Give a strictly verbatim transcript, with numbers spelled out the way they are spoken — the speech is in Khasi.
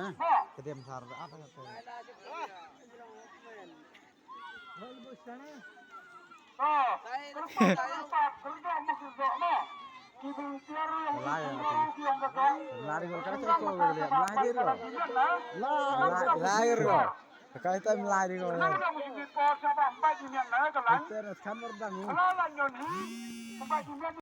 na. Ka dem sar da ata ka te. Lai ya, lai. Lai ko ka te ko lai lai ko. Lai lai ko. Ka te lai ko. Ka te kan merdang.